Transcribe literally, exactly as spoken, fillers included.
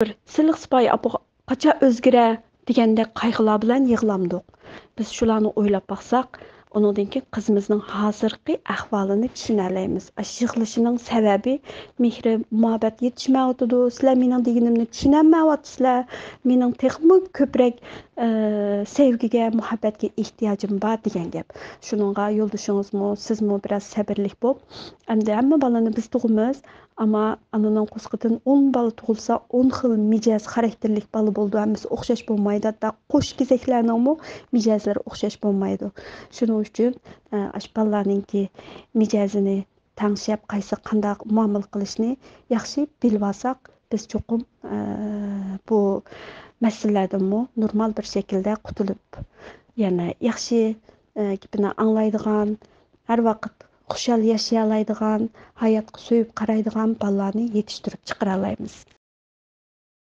بىر سىلىق سىپايى ئاپا قاچان ئۆزگىرە دېگەندەك قايغىلار بىلەن يىغلامدۇق. بىز شۇلارنى ئويلاپ باقساق، ئۇنىڭدىن كېيىن قىزىمىزنىڭ ھازىرقى ئەھۋالىنى چۈشىنەلەيمىز. ئاشۇ يىغلىشىنىڭ سەۋەبى مېھرى مۇھەببەت يېتىشمەيۋاتىدۇ، سىلەر مېنىڭ دېگىنىمنى چۈشىنەلمەيۋاتىسىلەر، مېنىڭ تېخىمۇ كۆپرەك ئى، سەۋگىگە، مۇھەببەتكە ئېھتىياجىم بار دېگەن گەپ. شۇنىڭغا يولدىشىڭىزمۇ، سىزمۇ بىراز سەبرلىك بوپ، ئەمدى ھەممە بالىنى بىز تۇغىمىز، ئەمما ئانىنىڭ قورسىقىدىن ئون بالا تۇغۇلسا، ئون خىل مىجەز، خاراكتېرلىك بالا بولىدۇ، ھەممىسى ئوخشاش بولمايدۇ، ھەتتا قوش كېزەكلەرنىڭمۇ مىجەزلىرى ئوخشاش بولمايدۇ. شۇنىڭ ئۈچۈن، ئە، ئاشۇ بالىلارنىڭكى مىجەزىنى تەڭشەپ، قايسى قانداق مۇئامىلە قىلىشنى ياخشى بىلىۋالساق، بىز چوقۇم، ئە، بۇ مەسىلىلەردىنمۇ نورمال بىر شەكىلدە قۇتۇلۇپ، يەنە ياخشى، ئە، گېپىنى ئاڭلايدىغان، ھەر ۋاقىت خۇشال ياشىيالايدىغان، ھاياتقا سۆيۈپ قارايدىغان بالىلارنى يېتىشتۈرۈپ چىقىرالايمىز.